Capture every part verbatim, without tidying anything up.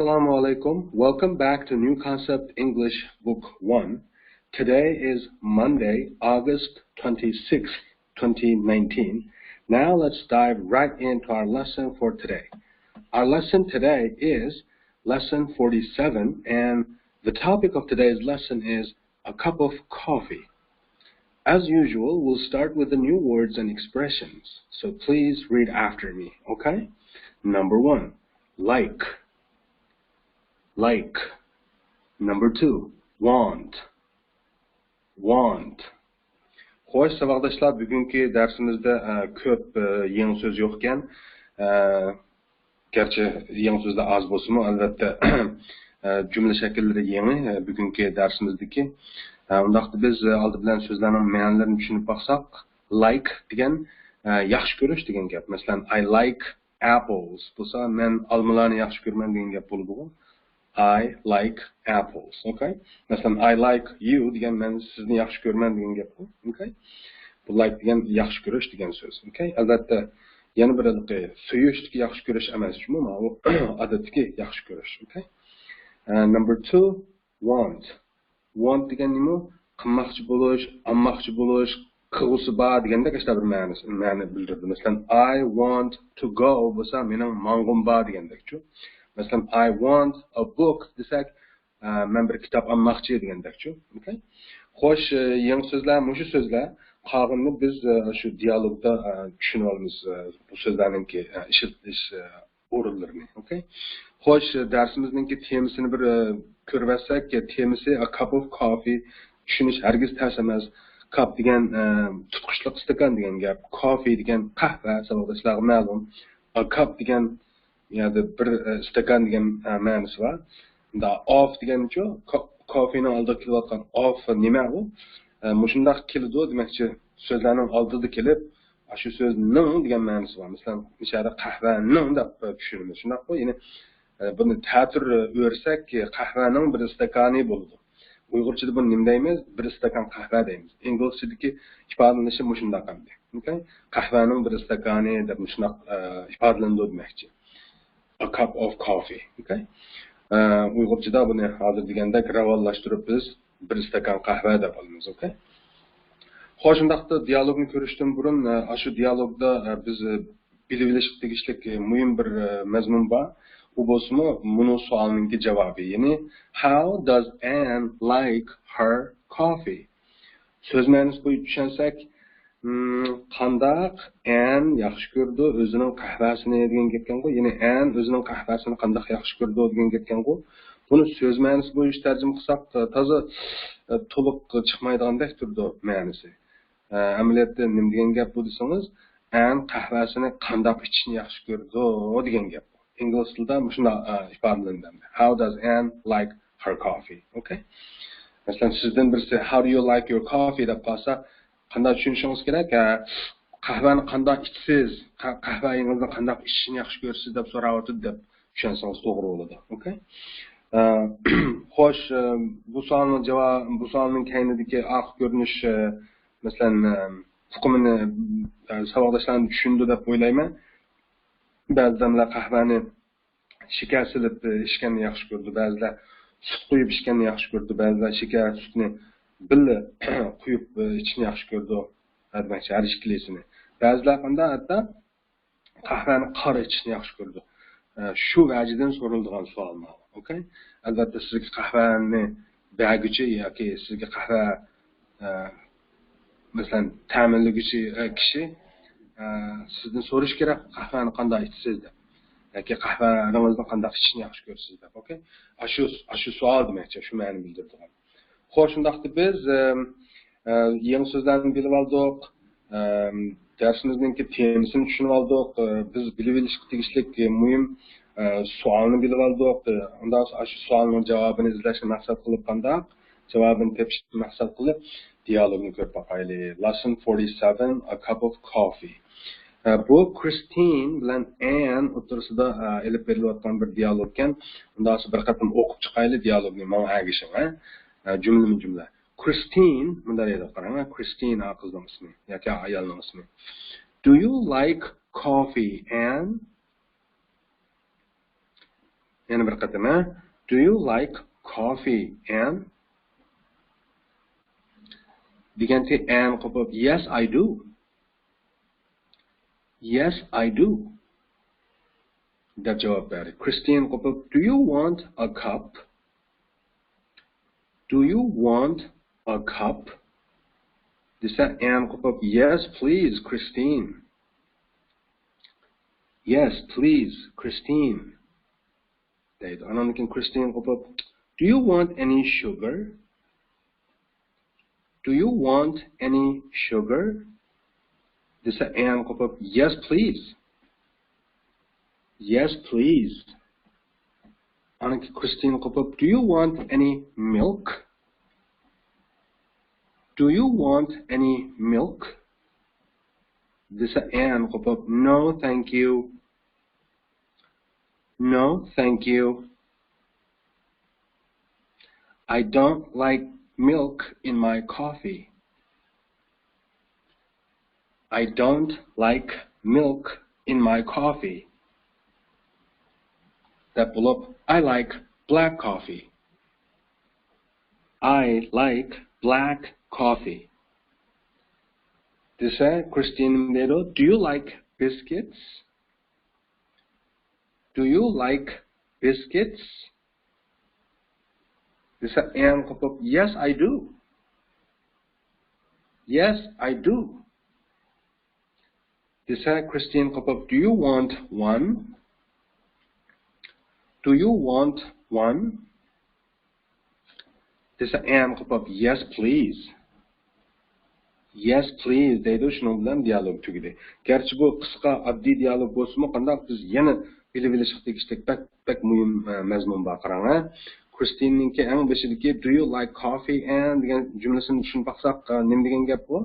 Assalamu alaikum. Welcome back to New Concept English Book one. Today is Monday, August twenty-sixth, twenty nineteen. Now let's dive right into our lesson for today. Our lesson today is lesson forty-seven, and the topic of today's lesson is a cup of coffee. As usual, we'll start with the new words and expressions. So please read after me, okay? Number one, like. Like. Number two, want. Want. خوش ساۋاقداشلار، بۈگۈنكى دەرسىمىزدە ئە، كۆپ ئە، يېڭى سۆز يوقكەن. ئە، گەرچە يېڭى سۆزلەر ئاز بولسىمۇ، ئەلۋەتتە، ئە، جۈملە شەكىللىرى يېڭى، ئە، بۈگۈنكى دەرسىمىزدىكى. ئە، ئۇنداقتا بىز ئە، ئالدى بىلەن سۆزلەرنىڭ مەنىلىرىنى چۈشىنىپ باقساق، like دېگەن ئە، ياخشى كۆرۈش دېگەن گەپ. مەسىلەن، I like apples بولسا، مەن ئالمىلارنى ياخشى كۆرىمەن دېگەن گەپ بولىدىغۇ. I like apples. Okay. مەسىلەن، I like you دېگەن مەن سىزنى ياخشى كۆرىمەن دېگەن گەپقۇ. Okay. بۇ like دېگەن ياخشى كۆرۈش دېگەن سۆز. Okay. ئەلۋەتتە، يەنە بىر ھېلىقى سۆيۈشتىكى ياخشى كۆرۈش ئەمەس، شۇمۇ ماۋۇ ئادەتتىكى ياخشى كۆرۈش. Okay. ئە، number two, want. Want دېگەن نېمە؟ قىلماقچى بولۇش، ئالماقچى بولۇش، قىلغۇسى بار دېگەندەك ئاشۇنداق بىر مەنىسى، مەنە بىلدۈرىدۇ. مەسىلەن، I want to go بولسا، مېنىڭ ماڭغۇم بار دېگەندەكچۇ. مەسىلەن، I want a book دېسەك، ئە، مەن بىر كىتاب ئالماقچى دېگەندەكچۇ. Okay. خوش، ئە، يېڭى سۆزلەر، مۇشۇ سۆزلەر. قالغىنىنى بىز ئە، شۇ دىيالوگدا ئە، چۈشىنىۋالىمىز، ئە، بۇ سۆزلەرنىڭكى ئە، ئىشلىتىلىش ئە، ئورۇنلىرىنى. Okay. خوش، دەرسىمىزنىڭكى تېمىسىنى بىر ئە، كۆرۈۋەتسەك، تېمىسى A cup of coffee، چۈشىنىش ھەرگىز تەس ئەمەس. Cup دېگەن ئە، تۇتقۇچلۇق، ئىستاكان دېگەن گەپ. Coffee دېگەن قەھۋە، ساۋاقداشلارغا مەلۇم. A cup دېگەن يەنى بىر ئە، ئىستاكان دېگەن ئە، مەنىسى بار. ئۇندا of دېگەنچۇ، co-، coffeeنىڭ ئالدىغا كېلىۋاتقان of نېمە ئۇ؟ ئە، مۇشۇنداق كېلىدۇ دېمەكچى، سۆزلەرنىڭ ئالدىدا كېلىپ، ئاشۇ سۆزنىڭ دېگەن مەنىسى بار. مەسىلەن، مۇشۇ يەردە قەھۋەنىڭ دەپ چۈشىنىمىز. شۇنداققۇ؟ يەنى، ئە، بۇنى تەتۈر ئۆرسەك، قەھۋەنىڭ بىر ئىستاكانى بولىدۇ. ئۇيغۇرچىدا بۇنى نېمە دەيمىز؟ بىر ئىستاكان قەھۋە دەيمىز. ئىنگلىزچىدىكى ئىپادىلىنىشى مۇشۇنداق ئەمدى. Okay؟ قەھۋەنىڭ بىر ئىستاكانى دەپ مۇشۇنداق ئە، ئىپادىلىنىدۇ دېمەكچى. A cup of coffee. Okay؟ ئە، ئۇيغۇرچىدا بۇنى ھازىر دېگەندەك راۋانلاشتۇرۇپ بىز بىر ئىستاكان قەھۋە دەپ ئالىمىز. Okay؟ خوش، شۇنداقتا دىيالوگنى كۆرۈشتىن بۇرۇن، ئە، ئاشۇ دىيالوگدا ئە، بىز ئە، بىلىۋېلىشقا تېگىشلىك ئە، مۇھىم بىر ئە، مەزمۇن بار. ئۇ بولسىمۇ مۇنۇ سوئالنىڭكى جاۋابى. يەنى، How does Anne like her coffee? سۆز مەنىسى بويىچە چۈشەنسەك، مم، قانداق ئەن ياخشى كۆرىدۇ ئۆزىنىڭ قەھۋەسىنى دېگەن گەپكەنغۇ. يەنى ئەن ئۆزىنىڭ قەھۋەسىنى قانداق ياخشى كۆرىدۇ دېگەن گەپكەنغۇ. بۇنى سۆز مەنىسى بويىچە تەرجىمە قىلساق، تازا ئە، تولۇق چىقمايدىغاندەك تۇرىدۇ مەنىسى. ئە، ئەمەلىيەتتە نېمە دېگەن گەپ بۇ دېسىڭىز، ئەن قەھۋەسىنى قانداق ئىچىشنى ياخشى كۆرىدۇ دېگەن گەپ. ئىنگلىز تىلىدا مۇشۇنداق ئە، ئىپادىلىنىدۇ. How does Anne like her coffee? Okay. مەسىلەن، سىزدىن بىرسى، How do you like your coffee? دەپ قالسا، قانداق چۈشىنىشىڭىز كېرەك؟ ھە، قەھۋەنى قانداق ئىچىسىز؟ قە-، قەھۋەڭىزنى قانداق ئىچىشنى ياخشى كۆرىسىز دەپ سوراۋاتىدۇ دەپ چۈشەنسىڭىز توغرا بولىدۇ. Okay. ئە، خوش، ئە، بۇ سوئالنىڭ جاۋاب، بۇ سوئالنىڭ كەينىدىكى ئارقا كۆرۈنۈش، ئە، مەسىلەن، ئە، ئۇقۇمىنى ئە، ساۋاقداشلارنى چۈشىنىدۇ دەپ ئويلايمەن. بەزى ئادەملەر قەھۋەنى شېكەر سېلىپ ئىچكەننى ياخشى كۆرىدۇ، بەزىلەر سۈت قۇيۇپ ئىچكەننى ياخشى كۆرىدۇ، بەزىلەر شېكەر، سۈتنى بىللە قۇيۇپ ئىچىشنى ياخشى كۆرىدۇ. دېمەكچى، ھەر ئىككىلىسىنى. بەزىلەر قانداق، ھەتتا قەھۋەنى قارا ئىچىشنى ياخشى كۆرىدۇ. شۇ ۋەجىدىن سورىلىدىغان سوئال ماۋۇ. Okay؟ ئەلۋەتتە، سىزگە قەھۋەنى بەرگۈچى ياكى سىزگە قەھۋە ئە، مەسىلەن، تەمىنلىگۈچى ئە، كىشى ئە، سىزدىن سورىشى كېرەك، قەھۋەنى قانداق ئىچىسىز دەپ ياكى قەھۋەڭىزنى قانداق ئىچىشنى ياخشى كۆرىسىز دەپ. Okay؟ ئاشۇ، ئاشۇ سوئال دېمەكچى، شۇ مەنىنى بىلدۈرىدىغان. خوش، شۇنداقتا بىز ئە، ئە، يېڭى سۆزلەرنى بىلىۋالدۇق، ئە، دەرسىمىزنىڭكى تېمىسىنى چۈشىنىۋالدۇق، ئە، بىز بىلىۋېلىشقا تېگىشلىك مۇھىم ئە، سوئالنى بىلىۋالدۇق. ئە، ئۇنداق بولسا ئاشۇ سوئالنىڭ جاۋابىنى ئىزدەشنى مەقسەت قىلىپ قانداق؟ جاۋابىنى تېپىشنى مەقسەت قىلىپ دىيالوگنى كۆرۈپ باقايلى. Lesson forty-seven, A cup of coffee. ئە، بۇ كرىستىن بىلەن ئەن ئوتتۇرىسىدا ئە، ئېلىپ بېرىلىۋاتقان بىر دىيالوگ ئىكەن. ئۇنداق بولسا بىر قېتىم ئوقۇپ چىقايلى دىيالوگنى، ماڭا ئەگىشىڭ، ھە؟ ئە، جۈملىمۇ جۈملە. كرىستىن مۇنداق دەيدۇ، قاراڭ، ھە؟ كرىستىن، ھە، قىزنىڭ ئىسمى ياكى ئايالنىڭ ئىسمى. Do you like coffee, Anne? يەنە بىر قېتىم، ھە؟ Do you like coffee, Anne? دېگەنتى ئەن قوپۇپ، Yes, I do. Yes, I do. دەپ جاۋاب بەردى. كرىستىن قوپۇپ، Do you want a cup? Do you want a cup? دېسە، ئەن قوپۇپ، Yes, please, Christine. Yes, please, Christine. دەيدۇ. ئاناندىن كېيىن كرىستىن قوپۇپ، Do you want any sugar? Do you want any sugar? دېسە، ئەن قوپۇپ، Yes, please. Yes, please. ئانىڭكى كرىستىن قوپۇپ، Do you want any milk? Do you want any milk? دېسە، ئەن قوپۇپ، No, thank you. No, thank you. I don't like milk in my coffee. I don't like milk in my coffee. دەپ بولۇپ، I like black coffee. I like black coffee. دېسە، كرىستىن دەيدۇ، Do you like biscuits? Do you like biscuits? دېسە، ئەن قوپۇپ، Yes, I do. Yes, I do. دېسە، كرىستىن قوپۇپ، Do you want one? Do you want one? دېسە، ئەن قوپۇپ، Yes, please. Yes, please دەيدۇ، شۇنىڭ بىلەن دىيالوگ تۈگىدى. گەرچە بۇ قىسقا، ئاددىي دىيالوگ بولسىمۇ، قانداق بىز يەنە بىلىۋېلىشقا تېگىشلىك بەك، بەك مۇھىم، ئە، مەزمۇن بار، قاراڭ، ھە. كرىستىننىڭكى ئەڭ بېشىدىكى Do you like coffee, Anne؟ دېگەن جۈملىسىنى چۈشىنىپ باقساق، ئە، نېمە دېگەن گەپ بۇ؟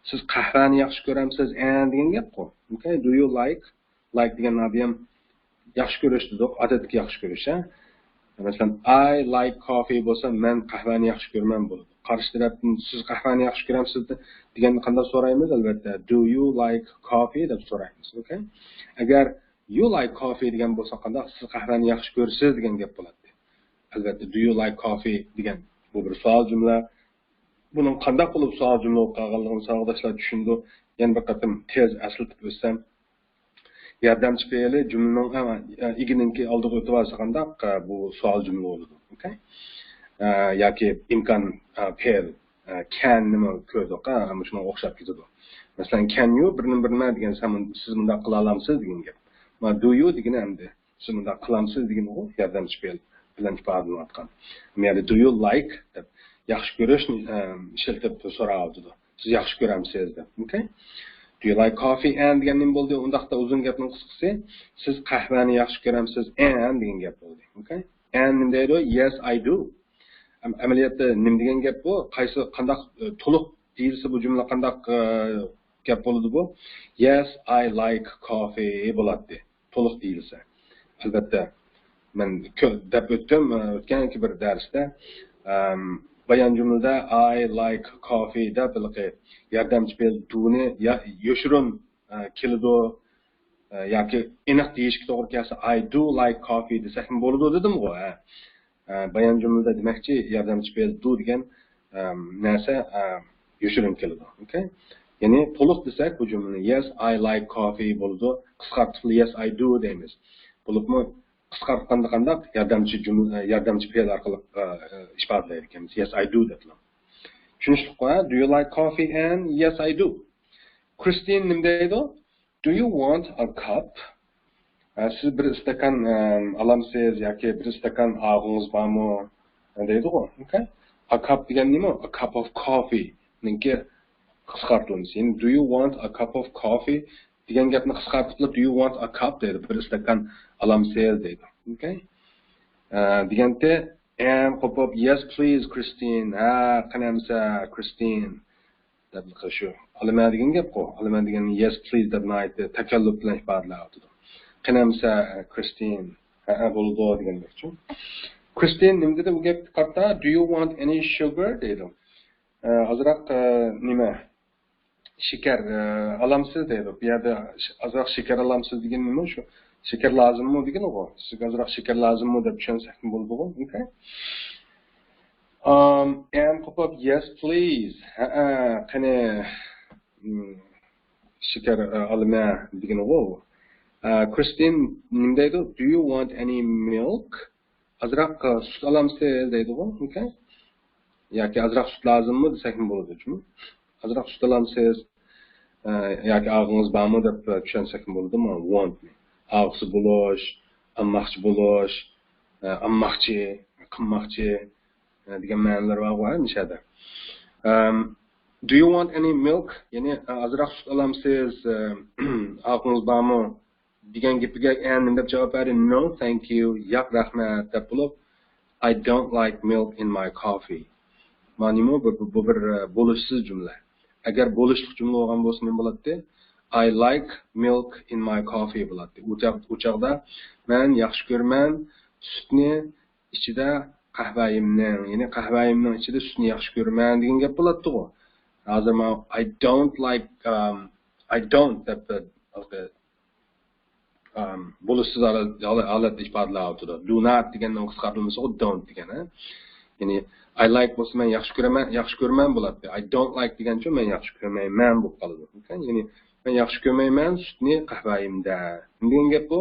سىز قەھۋەنى ياخشى كۆرەمسىز، ئەن؟ دېگەن گەپقۇ. Okay, do you like؟ Like دېگەن ئادەم ياخشى كۆرۈش دېدۇق، ئادەتتىكى ياخشى كۆرۈش، ھە؟ مەسىلەن، I like coffee بولسا، مەن قەھۋەنى ياخشى كۆرىمەن بولىدۇ. قارشى تەرەپتىن سىز قەھۋەنى ياخشى كۆرەمسىز دېگەندە قانداق سورايمىز؟ ئەلۋەتتە، Do you like coffee دەپ سورايمىز. Okay؟ ئەگەر You like coffee دېگەن بولسا قانداق؟ سىز قەھۋەنى ياخشى كۆرىسىز دېگەن گەپ بولاتتى. ئەلۋەتتە، Do you like coffee دېگەن بۇ بىر سوئال جۈملە. بۇنىڭ قانداق بولۇپ سوئال جۈملە بولۇپ قالغانلىقىنى ساۋاقداشلار چۈشىنىدۇ. يەنە بىر قېتىم تېز ئەسلىتىپ ئۆتسەم، ياردەمچى پېئىلى جۈملىنىڭ، ئە، ئىگىنىڭكى ئالدىغا ئۆتۈۋالسا قانداق، ئە، بۇ سوئال جۈملە بولىدۇ. Okay؟ ئە، ياكى ئىمكان، ئە، پېئىل، ئە، can نىمۇ كۆردۇق، ئە، مۇشۇنىڭغا ئوخشاپ كېتىدۇ. مەسىلەن، can you بىر نېمە بىر نېمە دېگەن، سەن، سىز مۇنداق قىلالامسىز دېگەن گەپ. ما do you دېگىنى ئەمدى سىز مۇنداق قىلامسىز دېگىنىغۇ، ياردەمچى پېئىل بىلەن ئىپادىلىنىۋاتقان. ئەمما يەردە do you like دەپ ياخشى كۆرۈشنى، ئە، ئىشلىتىپ سوراۋاتىدۇ. سىز ياخشى كۆرەمسىز دەپ. Okay؟ Do you like coffee, Anne دېگەن نېمە بولدى؟ ئۇنداقتا ئۇزۇن گەپنىڭ قىسقىسى، سىز قەھۋەنى ياخشى كۆرەمسىز، ئەن دېگەن گەپ بولدى. Okay؟ ئەن نېمە دەيدۇ؟ Yes, I do. ئەم-، ئەمەلىيەتتە نېمە دېگەن گەپ بۇ؟ قايسى، قانداق، ئە، تولۇق دېيىلسە بۇ جۈملە قانداق، ئە، گەپ بولىدۇ بۇ؟ Yes, I like coffee بولاتتى. تولۇق دېيىلسە. ئەلۋەتتە، مەن كۆ-، دەپ ئۆتتۈم، ئە، ئۆتكەنكى بىر دەرستە، ئەم، بايان جۈملىدە I like coffee دەپ ھېلىقى ياردەمچى پېئىل do نى يا-، يوشۇرۇن، ئە، كېلىدۇ، ئە، ياكى ئېنىق دېيىشكە توغرا كەلسە، I do like coffee دېسەكمۇ بولىدۇ دېدىمغۇ، ھە. ئە، بايان جۈملىدە دېمەكچى، ياردەمچى پېئىل do دېگەن، ئە، نەرسە، ئە، يوشۇرۇن كېلىدۇ. Okay؟ يەنى تولۇق دېسەك بۇ جۈملىنى، Yes, I like coffee بولىدۇ. قىسقارتىپلا Yes, I do دەيمىز. بولۇپمۇ قىسقارتقاندا قانداق؟ ياردەمچى جۈملە، ياردەمچى پېئىل ئارقىلىق، ئە، ئە، ئىپادىلەيدىكەنمىز. Yes, I do دەپلا. چۈشىنىشلىكقۇ، ھە؟ Do you like coffee, Anne? Yes, I do. كرىستىن نېمە دەيدۇ؟ Do you want a cup? ئە، سىز بىر ئىستاكان، ئەم، ئالامسىز ياكى بىر ئىستاكان ئاغۇڭىز بارمۇ؟ دەيدىغۇ. Okay؟ A cup دېگەن نېمە؟ A cup of coffee نىڭكى قىسقارتىلمىسى. يەنى do you want a cup of coffee دېگەن گەپنى قىسقارتىپلا do you want a cup دەيدۇ. بىر ئىستاكان ئالامسىز دەيدۇ. Okay؟ ئە، دېگەنتى ئەن قوپۇپ، Yes, please, Christine. ھە، قېنى ئەمسە، كرىستىن. دەپ شۇ ئالىمەن دېگەن گەپقۇ. ئالىمەن دېگەن Yes, please دەپ ناھايىتى تەكەللۇپ بىلەن ئىپادىلەۋاتىدۇ. قېنى ئەمسە، كرىستىن. ھەئە، بولىدۇ دېگەندەكچۇ. كرىستىن نېمە دېدى بۇ گەپكە قارىتا؟ Do you want any sugar دەيدۇ. ئە، ئازراق، ئە، نېمە؟ شېكەر، ئە، ئالامسىز دەيدۇ. بۇ يەردە ش-، ئازراق شېكەر ئالامسىز دېگەن نېمە شۇ؟ شېكەر لازىممۇ دېگىنىغۇ. سىزگە ئازراق شېكەر لازىممۇ دەپ چۈشەنسەكمۇ بولىدىغۇ. Okay. Um, ئەن قوپۇپ، yes please. ھەئە، قېنى، م، شېكەر، ئە، ئالىمەن دېگىنىغۇ. ئە، كرىستىن نېمە دەيدۇ؟ Do you want any milk? ئازراق، ئە، سۈت ئالامسىز دەيدىغۇ. Okay. ياكى ئازراق سۈت لازىممۇ دېسەكمۇ بولىدۇ، جۇمۇ. ئازراق سۈت ئالامسىز؟ ئە، ياكى ئاغىڭىز بارمۇ دەپ، ئە، چۈشەنسەكمۇ بولىدۇ. مانا want نى. ئاغىسى بولۇش، ئالماقچى بولۇش، ئە، ئالماقچى، قىلماقچى، ئە، دېگەن مەنىلەر بارغۇ، ھە، نىشەدە. ئەم، do you want any milk؟ يەنى، ئە، ئازراق سۈت ئالامسىز؟ ئە، ئاغىڭىز بارمۇ؟ دېگەن گېپىگە ئەن نېمە دەپ جاۋاب بەردى؟ No, thank you. ياق، رەھمەت، دەپ بولۇپ، I don't like milk in my coffee. مانىمۇ بۇ، بۇ، بۇ بىر، ئە، بولۇشسىز جۈملە. ئەگەر بولۇشلۇق جۈملە بولغان بولسا نېمە بولاتتى؟ I like milk in my coffee بولاتتى. ئۇ چاغ-، ئۇ چاغدا مەن ياخشى كۆرىمەن سۈتنى ئىچىدە قەھۋەيىمنىڭ، يەنى قەھۋەيىمنىڭ ئىچىدە سۈتنى ياخشى كۆرىمەن دېگەن گەپ بولاتتىغۇ. ھازىر مانا I don't like، ئەم، I don't دەپ، ئەم، بولۇشسىز ھالەت-، ھالەتتە ئىپادىلەۋاتىدۇ. Do not دېگەننىڭ قىسقارتىلمىسىغۇ don't دېگەن، ھە؟ يەنى I like بولسا مەن ياخشى كۆرىمەن، ياخشى كۆرىمەن بولاتتى. I don't like دېگەنچۇ مەن ياخشى كۆرمەيمەن بولۇپ قالىدۇ. يەنى مەن ياخشى كۆرمەيمەن سۈتنى قەھۋەيىمدە. نېمە دېگەن گەپ بۇ؟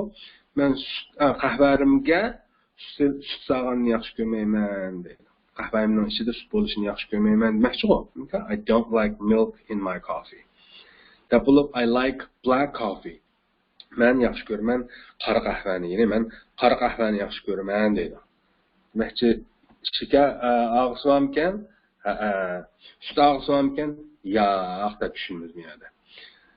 مەن سۈت، ئا، قەھۋەمگە سۈت، سۈت سالغاننى ياخشى كۆرمەيمەن دەيدۇ. قەھۋەمنىڭ ئىچىدە سۈت بولۇشىنى ياخشى كۆرمەيمەن دېمەكچىغۇ. Okay? I don't like milk in my coffee. دەپ بولۇپ، I like black coffee. مەن ياخشى كۆرىمەن قارا قەھۋەنى. يەنى مەن قارا قەھۋەنى ياخشى كۆرىمەن دەيدۇ. دېمەكچى، شېكەر، ئە، ئاغىسى بارمىكەن؟ ھەئە. سۈت ئاغىسى بارمىكەن؟ ياق، دەپ چۈشىنىمىز بۇ يەردە.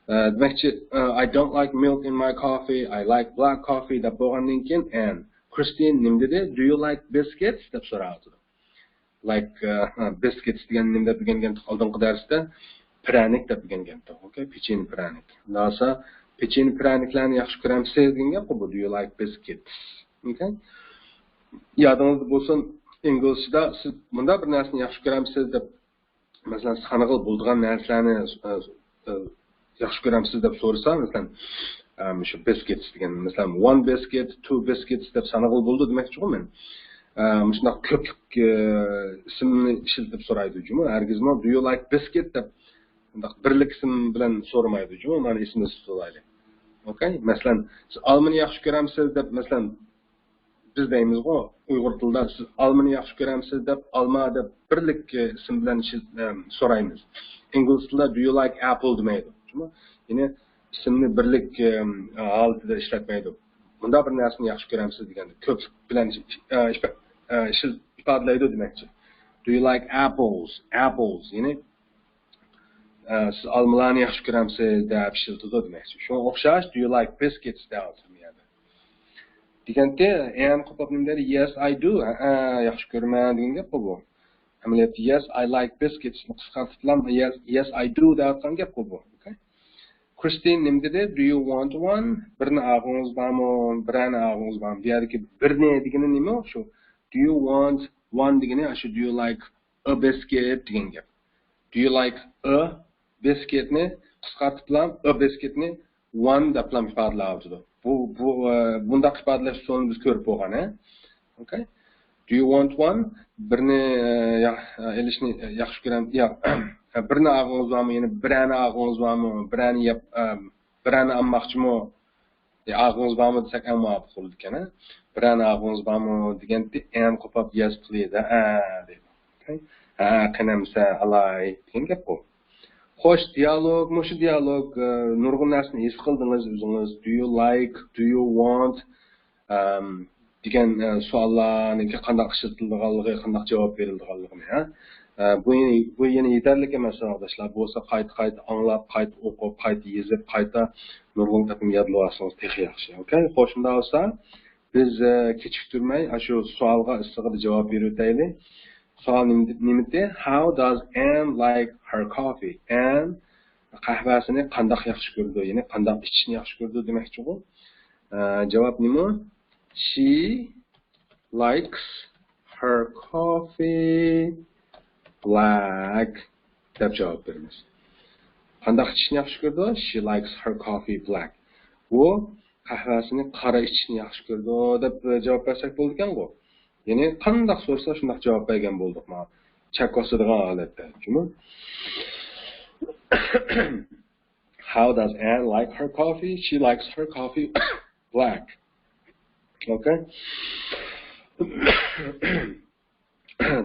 ئە، دېمەكچى، ئە، I don't like milk in my coffee, I like black coffee دەپ بولغاندىن كېيىن، ئەن كرىستىن نېمە دېدى؟ Do you like biscuits؟ دەپ سوراۋاتىدۇ. Like، ئە، biscuits دېگەن نېمە دەپ ئۆگەنگەنتۇق ئالدىنقى دەرستە؟ پىرەنىك دەپ ئۆگەنگەنتۇق. Okay، پېچىنە پىرەنىك. ئۇنداقسا، پېچىنە پىرەنىكلەرنى ياخشى كۆرەمسىز دېگەن گەپ بۇ. Do you like biscuits? Okay. يادىڭىزدا بولسۇن، ئىنگلىزچىدا سىز مۇنداق بىر نەرسىنى ياخشى كۆرەمسىز دەپ، مەسىلەن، سانىغىلى بولىدىغان نەرسىلەرنى، ئە، ئە، ياخشى كۆرەمسىز دەپ سورىسا، مەسىلەن، ئە، مۇشۇ biscuits دېگەن، مەسىلەن، one biscuit, two biscuits دەپ سانىغىلى بولىدۇ دېمەكچىغۇ مەن. ئە، مۇشۇنداق كۆپلۈك، ئە، ئىسىمنى ئىشلىتىپ سورايدۇ جۇمۇ. ھەرگىزمۇ do you like biscuit دەپ مۇنداق بىرلىك ئىسىم بىلەن سورىمايدۇ جۇمۇ. مانا ئېسىمىزدە تۇتۇۋالايلى. Okay؟ مەسىلەن، سىز ئالمىنى ياخشى كۆرەمسىز دەپ، مەسىلەن، بىز دەيمىزغۇ، ئۇيغۇر تىلىدا سىز ئالمىنى ياخشى كۆرەمسىز دەپ، ئالما دەپ بىرلىك، ئە، ئىسىم بىلەن ئىشل-، ئە، سورايمىز. ئىنگلىز تىلىدا do you like apple دېمەيدۇ. جۇمۇ. يەنى ئىسىمنى بىرلىك، ئە، ھالىتىدە ئىشلەتمەيدۇ. مۇنداق بىر نەرسىنى ياخشى كۆرەمسىز دېگەندە كۆپلۈك بىلەن، ئە، ئىپا-، ئە، ئىشل-، ئىپادىلەيدۇ دېمەكچى. Do you like apples? Apples. يەنى، ئە، سىز ئالمىلارنى ياخشى كۆرەمسىز دەپ ئىشلىتىدۇ دېمەكچى. شۇڭا ئوخشاش، do you like biscuits دەۋاتىدۇ بۇ يەردە. دېگەندە، ئەن قوپۇپ نېمە دەيدۇ؟ Yes, I do. ھەئە، ياخشى كۆرىمەن دېگەن گەپقۇ بۇ. ئەمەلىيەتتە yes, I like biscuits نى قىسقارتىپلا yes, yes, I do دەۋاتقان گەپقۇ بۇ. Okay؟ كرىستىن نېمە دېدى؟ Do you want one? بىرنى ئاغىڭىز بارمۇ؟ بىرەرنى ئاغىڭىز بارمۇ؟ بۇ يەردىكى بىرنى دېگىنى نېمە شۇ؟ Do you want one دېگىنى شۇ do you like a biscuit دېگەن گەپ. Do you like a biscuit نى قىسقارتىپلا a biscuit نى one دەپلا ئىپادىلەۋاتىدۇ. بۇ، بۇ، ئە، بۇنداق ئىپادىلەش ئۇسۇلىنى بىز كۆرۈپ بولغان، ھە؟ Okay. Do you want one? بىرنى، ئە، يا-، ئە، ئېلىشنى، ئە، ياخشى كۆرەم-، يا-، بىرنى ئاغىڭىز بارمۇ؟ يەنى بىرەرنى ئاغىڭىز بارمۇ؟ بىرەرنى يەپ، ئە، بىرەرنى ئالماقچىمۇ؟ يا ئاغىڭىز بارمۇ دېسەك ئەڭ مۇۋاپىق بولىدىكەن، ھە؟ بىرەرنى ئاغىڭىز بارمۇ دېگەندە ئەن قوپۇپ yes please، ھە، دەيدۇ. Okay. ھە، قېنى ئەمسە ئالاي دېگەن گەپ بۇ. خوش، دىيالوگ، مۇشۇ دىيالوگ، ئە، نۇرغۇن نەرسىنى ھېس قىلدىڭىز ئۆزىڭىز. Do you like, do you want، ئەم، دېگەن، ئە، سوئاللارنىڭكى قانداق ئىشلىتىلىدىغانلىقى، قانداق جاۋاب بېرىلىدىغانلىقىنى، ھە؟ ئە، بۇ يەنە، بۇ يەنە يېتەرلىك ئەمەس، ساۋاقداشلار. بولسا قايتا-قايتا ئاڭلاپ، قايتا ئوقۇپ، قايتا يېزىپ، قايتا نۇرغۇن قېتىم يادلىۋالسىڭىز تېخى ياخشى. Okay؟ خوش، شۇنداق بولسا، بىز، ئە، كېچىكتۈرمەي، ئاشۇ سوئالغا ئىسسىغىدە جاۋاب بېرىۋېتەيلى. سوئال نېمە-، نېمىتى؟ How does Anne like her coffee? ئەن قەھۋەسىنى قانداق ياخشى كۆرىدۇ؟ يەنى قانداق ئىچىشنى ياخشى كۆرىدۇ دېمەكچىغۇ. ئە، جاۋاب نېمە؟ She likes her coffee black دەپ جاۋاب بېرىمىز. قانداق ئىچىشنى ياخشى كۆرىدۇ؟ She likes her coffee black. بۇ قەھۋەسىنى قارا ئىچىشنى ياخشى كۆرىدۇ دەپ جاۋاب بەرسەك بولىدىكەنغۇ. يەنى قانداق سورىسا شۇنداق جاۋاب بەرگەن بولدۇق مانا. چەك باستۇرىدىغان ھالەتتە. جۇمۇ. How does Anne like her coffee? She likes her coffee black. Okay.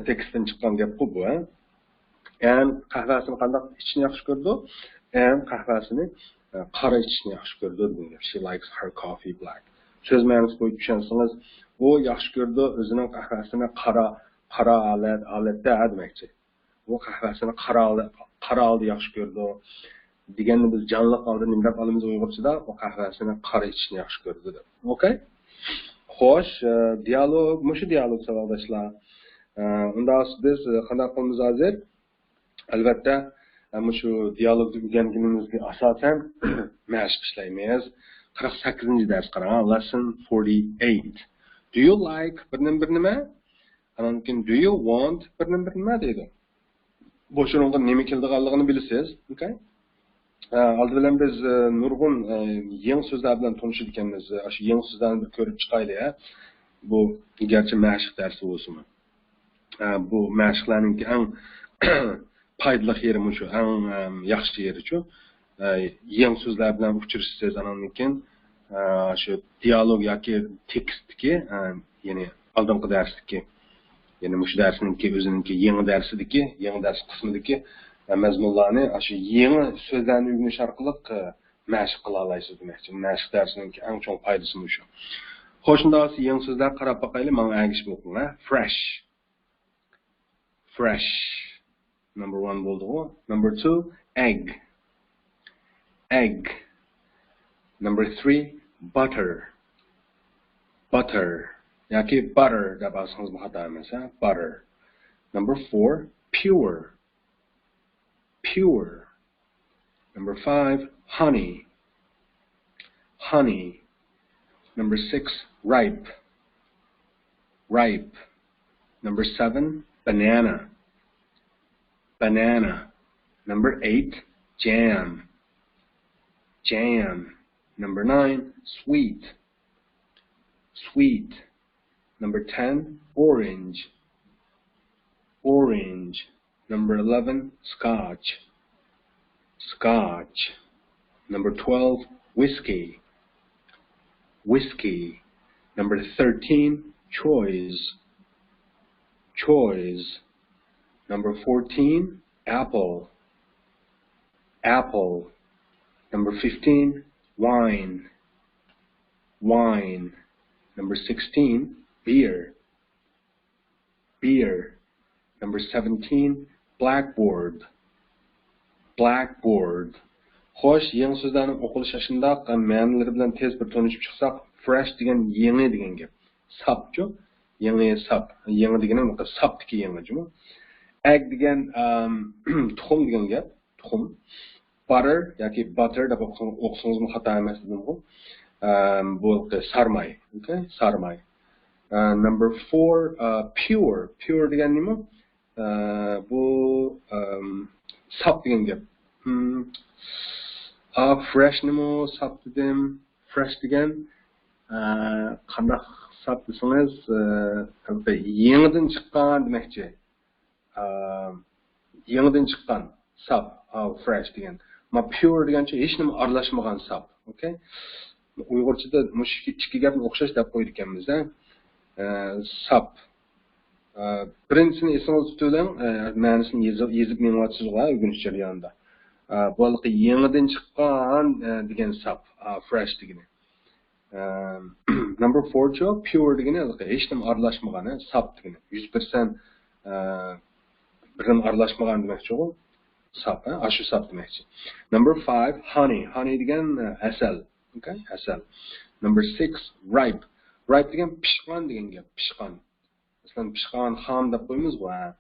تېكىستتىن چىققان گەپقۇ بۇ، ھە؟ ئەن قەھۋەسىنى قانداق ئىچىشنى ياخشى كۆرىدۇ؟ ئەن قەھۋەسىنى، ئە، قارا ئىچىشنى ياخشى كۆرىدۇ دېگەن گەپ. She likes her coffee black. سۆز مەنىسى بويىچە چۈشەنسىڭىز، ئۇ ياخشى كۆرىدۇ ئۆزىنىڭ قەھۋەسىنى قارا، قارا ھالەت، ھالەتتە، ھە، دېمەكچى. ئۇ قەھۋەسىنى قارا ھالەت، قارا ھالدا ياخشى كۆرىدۇ دېگەننى بىز جانلىق ھالدا نېمە دەپ ئالىمىز ئۇيغۇرچىدا؟ ئۇ قەھۋەسىنى قارا ئىچىشنى ياخشى كۆرىدۇ دەپ. ئوكەي؟ خوش، ئە، دىيالوگ، مۇشۇ دىيالوگ ساۋاقداشلار. ئە، ئۇنداق بىز، ئە، قانداق قىلىمىز ھازىر؟ ئەلۋەتتە، ئە، مۇشۇ دىيالوگنى ئۆگەنگىنىمىزگە ئاساسەن مەشىق ئىشلەيمىز. قىرىق سەككىزىنچى دەرس قاراڭ، lesson forty-eight. Do you like بىر نېمە بىر نېمە؟ ئاندىن كېيىن do you want بىر نېمە بىر نېمە دەيدۇ. بۇ شۇنىڭغا نېمە كېلىدىغانلىقىنى بىلىسىز. ئوكەي؟ ئە، ئالدى بىلەن بىز، ئە، نۇرغۇن، ئە، يېڭى سۆزلەر بىلەن تونۇشىدىكەنمىز. ئاشۇ يېڭى سۆزلەرنى بىر كۆرۈپ چىقايلى، ھە. بۇ گەرچە مەشىق دەرسى بولسىمۇ. ئە، بۇ مەشىقلەرنىڭكى ئەڭ پايدىلىق يېرى مۇشۇ، ئەڭ، ئەم، ياخشى يېرىچۇ. ئە، يېڭى سۆزلەر بىلەن ئۇچرىشىسىز، ئاناندىن كېيىن، ئە، شۇ دىيالوگ ياكى تېكىستتىكى، ئە، يەنى ئالدىنقى دەرستىكى، يەنى مۇشۇ دەرسنىڭكى ئۆزىنىڭكى يېڭى دەرسىدىكى، يېڭى دەرس قىسمىدىكى، ئە، مەزمۇنلارنى ئاشۇ يېڭى سۆزلەرنى ئۆگىنىش ئارقىلىق، ئە، مەشىق قىلالايسىز دېمەكچى. مەشىق دەرسىنىڭكى ئەڭ چوڭ پايدىسى مۇشۇ. خوش، شۇنداق بولسا يېڭى سۆزلەرگە قاراپ باقايلى، ماڭا ئەگىشىپ ئوقۇڭ، ھە. Fresh. Fresh. Number one بولدىغۇ. Number two, egg. Egg. Number three, butter. Butter. ياكى butter دەپ ئالسىڭىزمۇ خاتا ئەمەس، ھە؟ Butter. Number four, pure. Pure. Number five, honey. Honey. Number six, ripe. Ripe. Number seven, banana. Banana. Number eight, jam. Jam. Number nine, sweet. Sweet. Number ten, orange. Orange. Number eleven, scotch. Scotch. Number twelve, whiskey. Whiskey. Number thirteen, choice. Choice. Number fourteen, apple. Apple. Number fifteen, wine. Wine. Number sixteen, beer. Beer. Number seventeen, blackboard. Blackboard. خوش، يېڭى سۆزلەرنىڭ ئوقۇلۇشى ئاشۇنداق، مەنىلىرى بىلەن تېز بىر تونۇشۇپ چىقساق، fresh دېگەن يېڭى دېگەن گەپ. ساپچۇ؟ يېڭى، ساپ. يېڭى دېگىنىم ساپتىكى يېڭى جۇمۇ. Egg دېگەن، ئەم، تۇخۇم دېگەن گەپ. تۇخۇم. Butter ياكى butter دەپ ئوقۇسىڭىز-، ئوقۇسىڭىزمۇ خاتا ئەمەس دېدىمغۇ. ئەم، بۇ سارماي. ئوكەي؟ سارماي. ئە، number four، ئە، pure. Pure دېگەن نېمە؟ ئە، بۇ، ئەم، ساپ دېگەن گەپ. ھىم. ئا، fresh نىمۇ ساپ دېدىم. Fresh دېگەن، ئە، قانداق ساپ دېسىڭىز، ئە، يېڭىدىن چىققان دېمەكچى. ئە، يېڭىدىن چىققان ساپ، ئا، fresh دېگەن. ما pure دېگەنچە ھېچنېمە ئارىلاشمىغان ساپ. ئوكەي؟ ئۇيغۇرچىدا مۇشۇ ئىككى، ئىككى گەپنى ئوخشاش دەپ قويىدىكەنمىز، ھە؟ ئە، ساپ. ئە، بىرىنچىسىنى ئېسىڭىزدە تۇتۇۋېلىڭ، ئە، مەنىسىنى يېزىپ، يېزىپ مېڭىۋاتىسىزغۇ، ھە، ئۆگىنىش جەريانىدا. ئە، بۇ ھېلىقى يېڭىدىن چىققان، ئە، دېگەن ساپ، ئە، fresh دېگىنى. ئە، number four چۇ، pure دېگىنى ھېلىقى ھېچنېمە ئارىلاشمىغان، ھە، ساپ دېگىنى. يۈز پىرسەنت، ئە، بىرنېمە ئارىلاشمىغان دېمەكچىغۇ. ساپ، ھە، ئاشۇ ساپ دېمەكچى. Number five، honey. Honey دېگەن، ئە، ھەسەل. ئوكەي، ھەسەل. Number six، ripe. Ripe دېگەن پىشقان دېگەن گەپ، پىشقان. مەسىلەن، پىشقان، خام دەپ قويىمىزغۇ، ھە.